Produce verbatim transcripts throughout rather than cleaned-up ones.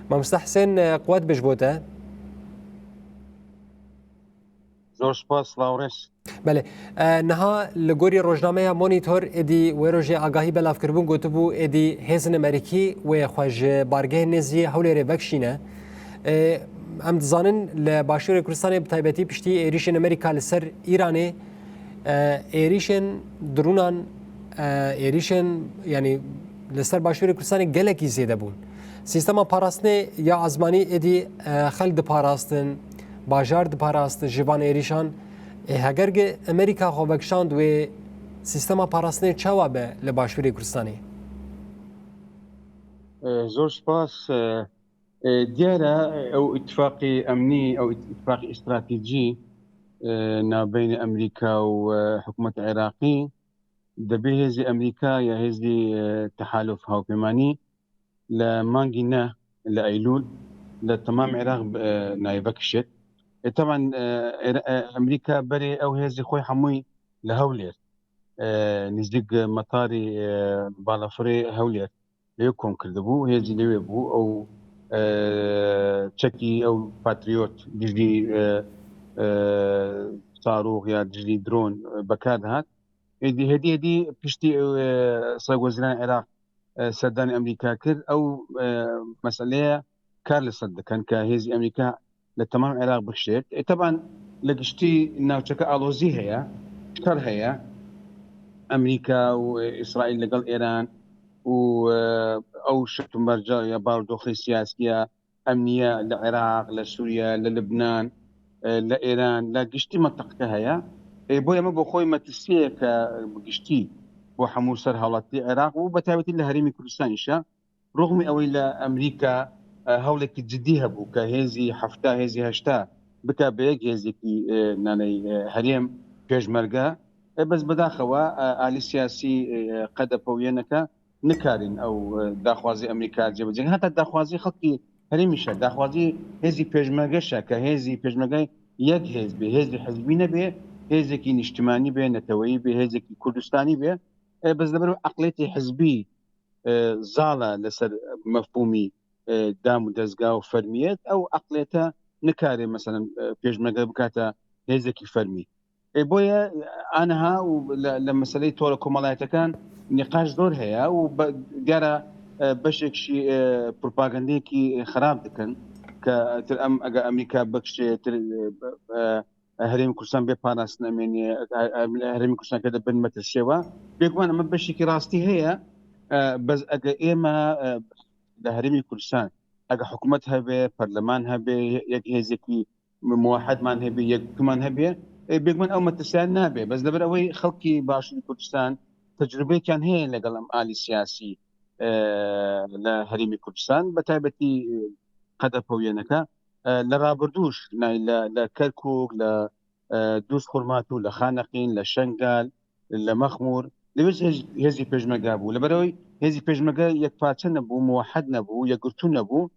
Mamoste Hisên, e, quwet be ji bo te. Zor spas, Lawrence. Belê. E, niha li gorî rojnameya Monitor, êdî wê rojê agahî belav kiribûn, gotibû êdî hêzên Amerîkî wê xwe ji bargehên nêzî Hewlêrê vekişîne. E, em dizanin li Başûrê Kurdistanê bi taybetî piştî êrîşên Amerîka li ser Îranê, e, êrîşên drûnan, e, êrîşên, yanî li ser Başûrê Kurdistanê gelekî zêde bûn. Sîstema parastinê ya ezmanî êdî, e, xelk diparastin, bajar diparastin ji van êrîşan. Ê, heger ge Amerîka xwe vekişand wê sîstema parastinê çawa be li Başûrê Kurdistanê? E, zor spas. E, e, diyar e, ew îtifaqê emnî, ew îtifaqê stratejî, e, navbeyne Amerîka û, e, hikûmeta Iraqî, dibê hêzê Amerîka ya hêzê, e, Tehaluf Hawpêmanî li mangî ne, li Eylûl, li temam Iraq, e, nayê vekişêt. E, teban, e, Ira-, e, Amerîka berê ew hêzê xwe hemûyî li Hewlêr, e, nêzdîk metarê, e, balafirê Hewlêr lê kom kirdibû, hêzî lê wê bû. Ew, e, çekî ew Patriot dijî, e, e, sarûx ya dijî dron, e, bekar dihat. Êdî, hêdî hêdî piştî, e, Serokwezîran Iraq, e, serdanê Amerîka kir, ew, e, meseleye kar li ser dikin ke hêzî Amerîka li temam Iraq bikişêt. E, teban li giştî navçeke alozî heye, şer heye. Amerîka û, e, Îsraîl, legel Îran û, e, ew şert û merca ya barodoxê siyasî ya emnî ya li Iraq, li Sûriye, li Libnan, e, li Îran, li giştî mentiqeke heye. E, boye me bo xwe metirsiyeke bi giştî bo hemû ser halatê Iraq û bi taybetî li Herêmê Kurdistan îşe. Rûxmî ewî li Amerîka, e, hewlekî cidî hebû ke hêzî hefta, hêzî heşta bike bi yek hêzekî, e, naney, e, herêm pêşmerge. E, bes bidaxewa, e, alî siyasî, e, qede pewiyê neke, nikarîn ew, e, daxwazî Amerîka cêbicî. Heta daxwazî xelkî herêmî şe, daxwazî hêzî pêşmerge şe, ke hêzî pêşmerge yek hêz bê, hêzî hizbî nebê, hêzekî niştimanî bê, neteweyî bê, hêzekî Kurdistanî bê. E, bes li ber eqliyetê hizbî, e, zal e li ser mefhûmî, e, dam û dezga û fermiyet, ew eqliyete nikare, meselen, e, pêşmerge bikate hêzekî fermî. E, boye, e, aniha û li, li meseleyê tore komelayetekan nîqaş zor heye û be-, diyar e, e, beşek jî, e, propagandeyekî xerab dikin ke tir em, ege Amerîka bikişê, tir, e, e, Herêmê Kurdistan bê parastin em ê, e, e, Herêmê Kurdistan kete bin metirsiyê we. Bêguman em beşekî rastî heye, e, bes ege ême, e, li Herêmê Kurdistan, ege hikûmet hebe, perleman hebe, yek hêzekî muwahedman hebe, yekman hebe, e, bêguman ew metirsiyan nabe. Bes li ber ew ê xelkî Başûrê Kurdistan tecrûbeyekiyan heye legel em alî siyasî, e, li Herêmê Kurdistan, bi taybetî, e, qede pewiyê neke. E, li rabirdûş, nayê li, li Kerkûk, li, e, Dûzxurmatû, li Xaneqîn, li Şengal, li Mexmûr, li wê hêz-, hêzî pêşmerge bû. Li ber wê hêzî pêşmerge yekparçe nebû, muwehed nebû, yekgirtû nebû.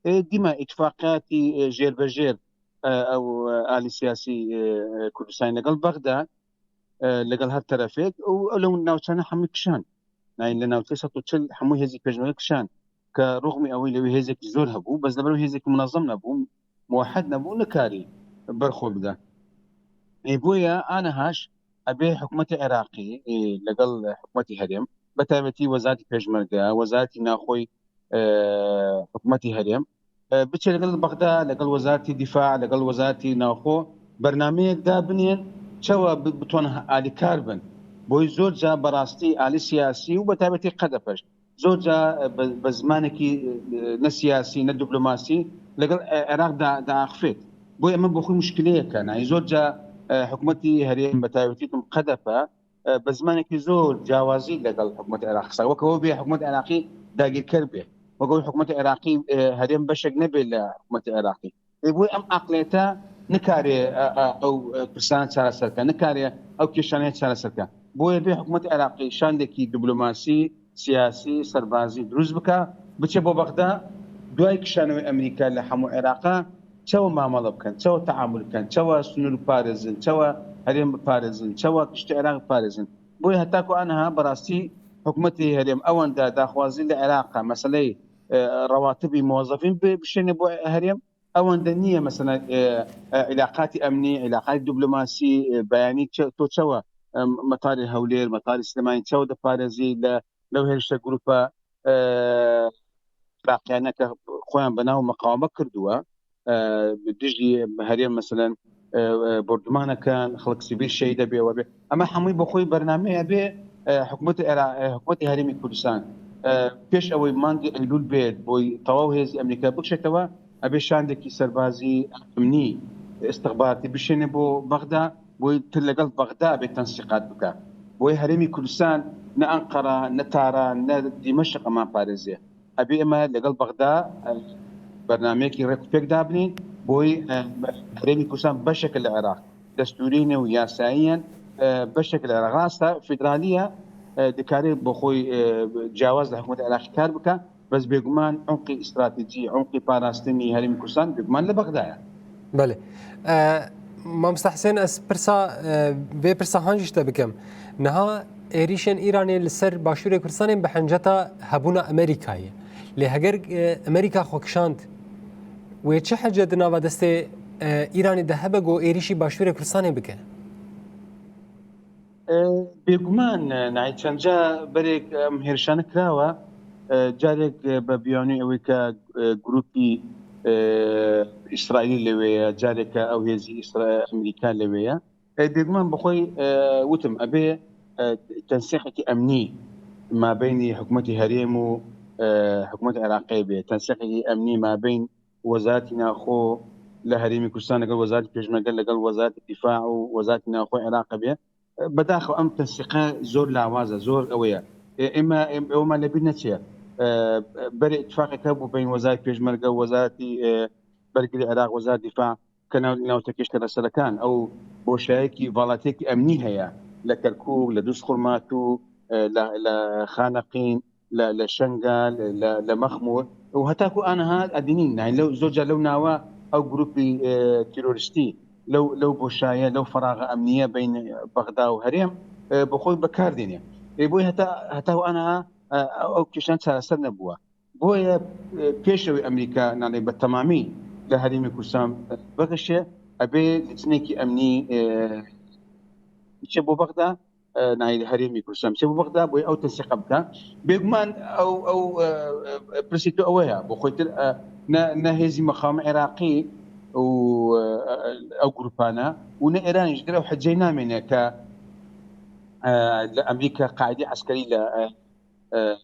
E, dîme îtifaqiyatî, e, jêrbejêr, e, ew, e, alî siyasî, e, e, Kurdistanê legel Bexda, e, legel her terefêk û ew li navçane hemû kişan. Nayê li navçeyê sed û çil hemû hêzî pêşmerge kişan. Ke rûxmî ewî li wî hêzekî zor hebû, bes li ber wî hêzekî munezem nebû, muwehed nebû, nikarî berxwe bide. Ê, boye anihaş ebê hikûmetê Iraqî, ê, legel hikûmetê herêm, bi taybetî Wezartî Pêşmerge, Wezartî Naxwey, e, hikûmetê herêm, e, biçe legel Bexda, legel Wezartî Dîfa, legel Wezartî Naxwe bernameyek dabinên çawa bi-, biton alîkar bin. Boyî zor ca berastî alî siyasî û bi taybetî K D P zor ca, e, bi, bi zimanekî, e, ne siyasî, ne diplomasî legel, e, Iraq da, diaxifêt. Boyî eme bo xwe muşkileyeke ne. Zor ca, e, hikûmetî herêm bi taybetî tim K D P, e, bi zimanekî zor cawazî legel hikûmeta Iraqî qise. Weke we bê hikûmeta Iraqî dagîrker bê. Weke we hikûmeta Iraqî, e, herêm beşek nebê li hikûmeta Iraqî. Ê, bo em aqliyete nikare, e, e, ew, e, pirsane çareser ke, nikare ew kêşaneye çareser ke. Boye bê hikûmeta Iraqî şandekî diplomasî, siyasî, serbazî dirûst bike, biçe bo Bexda, duayê kişanewê Amerîka li hemû Iraqa, çawa mamele bikin, çawa teamul bikin, çawa sinûr biparêzin, çawa herêm biparêzin, çawa kiştê Iraq biparêzin. Boye heta ku aniha bi rastî hikûmetê herêm ewenda daxwazî li Iraqa meseleyê, e, rewatibî muwezefîn bi-, bişêne bo herêm. Ewende niye mesela, e, e, îlaqatî emnî, îlaqatî diplomasî, e, beyanî çe-, to çawa, e, metarê Hewlêr, metarê Silêmanî çawa diparêzî le, lew hêrişe grupa, e, Iraqiyane ke xwe yan bi nav miqaweme kirduwe, e, bi dijî herêm, meselen, e, e, bordûmanekan, xelk sivîl şehîd be, we be. Ema hemû bi xwe bernameyê be, e, hikûmetê Ira-, e, hikûmetê Herêmê Kurdistan, e, pêş ew ê mangê Eylûl bê, bo tewaw hêzî Amerîka bikişêtewe, ebe şandekî serbazî, emnî, istixbaratî bişêne bo Bexda, bo tu legel Bexda ebe tensîqat bike. Bo Herêmê Kurdistan ne Enqera, ne Taran, ne Dîmeşq ema parêze. Ebî ema legel Bexda, e, bernameyekî rêk û pêk dabinîn, boyî, e, Herêmî Kurdistan beşek li Iraq, destûrî ne û yasayî ye, e, beşek li Iraq. Rasta federalî ye, e, dikare bi xwe, e, ciyawaz li hikûmeta Iraqî kar bike, bes bêguman umqî stratejî, umqî parastinî Herêmî Kurdistan bêguman li Bexda ye. Belê. E, Mamosta Husên, ez pirsa, e, vê pirsa han jî ji te bikim. Niha êrîşên Îranê li ser Başûrê Kurdistanê bi henceta hebûna Amerîkayê. Lê heger, e, Amerîka xwe kişand, wê çi hece di nava destê, e, Îranê de hebe ku êrîşî Başûrê Kurdistanê bike? E, Bêguman, e, nayê çend ca berê em hêrişane kirawe, e, carek, e, bi biyanî ew ê ke, e, grûpî, e, Îsraîlî li wê ye, careke ew hêzî Îsra-, Amerîka li wê ye. E, bêguman bi xwe, e, witim, ebê, e, tensîqekî emnî mabeynî hikûmetê herêm û, e, hikûmetê Iraqê bê. Tensîqekî emnî mabeyn Wezaretî Naxwe li Herêmê Kurdistan legel Wezaretî Pêşmerge, legel Wezaretî Dîfa û Wezaretî Naxwe Iraqê bê. E, bedaxew em tensîqe zor lawaz e, zor ew ye. E, ême, ême, ême li bîr neçe. E, berê îtifaqek hebû beyn Wezaretî Pêşmerge û Wezaretî, e, Bergirî Iraq, Wezaretî Dîfa. Ke nav-, navtekê ji te re serekan, ew boşayekî, valatiyekî emnî heye li Kerkûk, li Dûzxurmatû, e, li, li Xaneqîn, li, li Şengal, li, li Mexmûr û heta ku aniha edînîn, yani lew, zor ca lew nawa ew grûpî, e, terorîstî, lew, lew boşaye, lew feraxa emnî ye beyn Bexda û herêm, e, bi xwe bi kar dîne. Ê boy heta, heta ku aniha, e, ew kêşan çareser nebûwe. Boye, e, pêş ew ê Amerîka, nanê, bi temamî li Herêmê Kurdistan, e, bigişe, ebê licnekî emnî, e, biçe bo Bexda, e, nayê li Herêmê Kurdistan biçe bo Bexda, boye ew tensîqa bike. Bêguman ew, ew, e, e, pirsê tu ew e ya, bo xwetir, e, ne, ne hêzî meqamê Iraqî û, e, e, ew grûpane û ne Îranê ji dir ew hiceyê namêne ke, e, li Amerîka qaîdê eskerî li, e, e,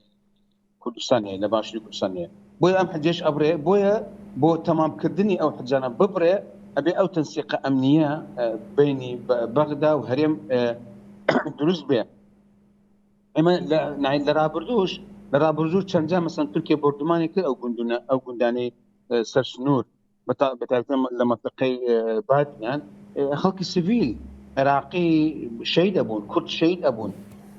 Kurdistanê, li Başûrê Kurdistanê. Boye em hicê ji ebrê, boye bo temamkirdinî ew hicana bibire, ebê ew tensîqa emniye, e, beynî Be-, Bexda û herêm, e, dirust be. Ême li, nayê li rabirdû, li rabirdû çend ca, mesela, Tirkiye bordûmanê kir ew gundûne, ew gundanê, e, ser sinûr. Bi ta-, bi taybet li mentiqeyê, e, Badînan, e, xelkê sivîl Iraqî şehîd ebûn, Kurd şehîd ebûn.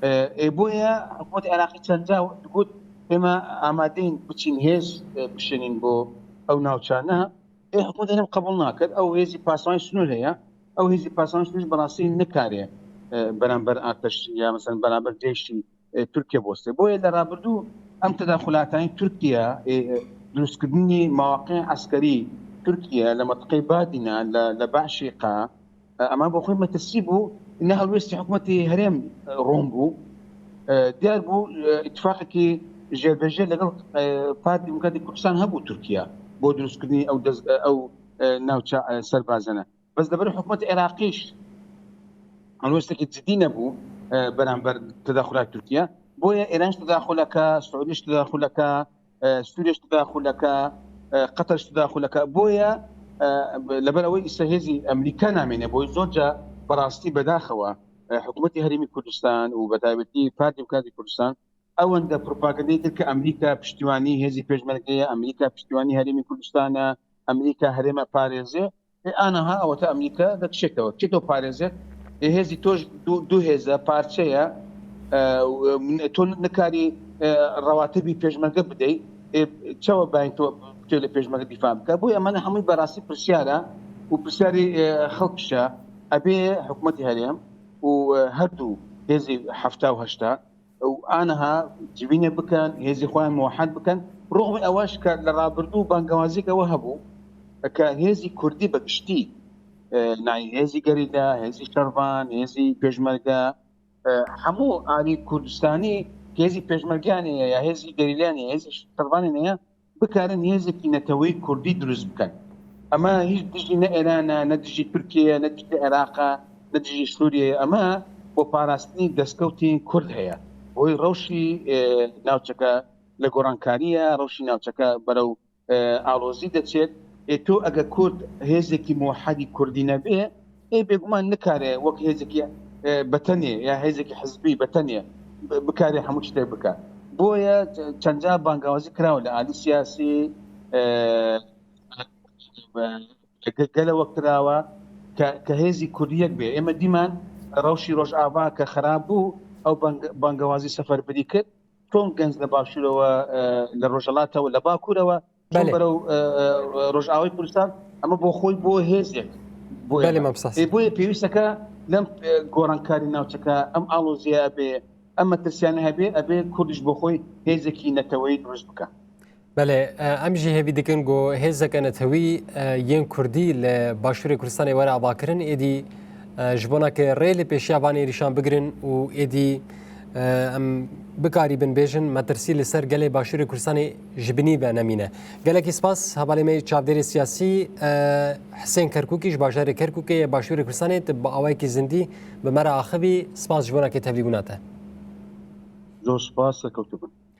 E, ê boye hikûmetê Iraqî çend ca digot, ême amadeyîn biçîn hêz, e, bişênîn bo ew navçane. Ê hikûmetê herêm qebûl nakir. Ew hêzî paswanî sinûr heye. Ew hêzî paswanî sinûr bi rastî nikare, e, beramber arteş ya, mesela, beramber ceyşî e, Tirkiye boste. Boye li rabirdû em tedaxulatanî Tirkiye, e, e, dirustkirinî mewaqê eskerî Tirkiye li mentiqeyê Badîna, li, li Beşîqa, e, ema bo xwe metirsî bû, ne helwêstî hikûmetê herêm, e, ron bû. E, diyar bû, e, îtifaqekî jêrbêjê legel, e, Partî Demokratîk Kurdistan hebû Tirkiye bo dirustkirinî ew dez-, e, ew, e, navça, e, serbazane. Bes li ber hikûmetê Iraqî jî helwestekî cidî nebû, e, beramber tedaxula Tirkiye. Boye Îran jî tedaxuleke, Siûdî jî tedaxuleke, e, Sûriye jî tedaxuleke, e, Qeter jî tedaxuleke. Boye, e, li ber ew ê îsa hêzî Amerîka namêne, boye zor ca bi rastî bedaxewa, e, hikûmetê Herêmî Kurdistan û bi taybetî Partî Demokratîk Kurdistan ewende propagandayê kir ke Amerîka piştîwanî hêzî pêşmerge ye, Amerîka piştîwanî Herêmî Kurdistan e, Amerîka herême parêze. Ê aniha ewete Amerîka dikişêtewe. Çi to parêze? Ê hêzî to ji du, du hêze parçe ye. E, û, e, to nikarî, e, rewatibî pêşmerge bidey. Ê çawa bayên to, to lê pêşmerge dîfa bike? Boye emane hemû berastî pirsyar e û pirsyarî, e, xelk jî e. Ebê hikûmetê herêm û, e, her du hêzî hefta û heşta û aniha civînê bikin, hêzî xwe yan muwehed bikin, Rixmê ewe jî ke li rabirdû bangewaziyek ewe hebû ke hêzî kurdî bi giştî, e, nayê hêzî gerîla, hêzî şervan, hêzî pêşmerge, e, hemû alî Kurdistanî, hêzî pêşmergeyan heye ya hêzî gerîlayan heye, hêzî şervanên heye, bikarin hêzekî neteweyî kurdî dirust bikin. Ema hîç dijî ne Îran e, ne dijî Tirkiye ye, ne dijî Iraq e, ne dijî Sûriye ye. Ema bo parastinî destkewtên kurd heye. Boy rewşî, e, navçeke li gorankarî ye, rewşî navçeke berew, e, alozî deçêt. Ê to ege kurd hêzekî muwehedî kurdî nebe, ê bêguman nikare wek hêzekî, e, betenê ya hêzekî hizbî betenê bi-, bikare hemû tiştê bike. Boye çend car bangewazî kirawe li alî siyasî, e, ge-, gele we kirawe ke, ke hêzî kurdî yek bê. Ême dîmen rewşî Rojava ke xerab bû, ew bang-, bangewazî seferberî kir. Çond genc li başûrewe, e, li rojhilata we, li bakurewe, çond Belê. berew, e, e, Rojavayê Kurdistan, ema bo xwe bo hêzek. Boye Belê, me. Mamosta Hasan. Ê, boye pêwîsteke lem, e, gorankarî navçeke, em aloziye ebê, em metirsiyane hebê, ebê Kurdiş bo xwe hêzekî neteweyî dirust bike. Belê, e, em jî hêvî dikin ku hêzeke netewî, e, yên Kurdî li Başûrê Kurdistanê were avakirin, êdî, e, ji bona ke rê li pêşiya van êrîşan bigirin û êdî, e, em bikarîbin bêjin, metirsî li ser gelê Başûrê Kurdistanê ji binî ve nemîne. Gelekî spas, hevalê me yê çavdêrê siyasî, e, Hisên Kerkûkî ji bajarê Kerkûkê yê Başûrê Kurdistanê, tu bi awayekî zindî bi me re axivî. Spas ji bona ke tevlîbûna te. Zor spas, serkewtû bin.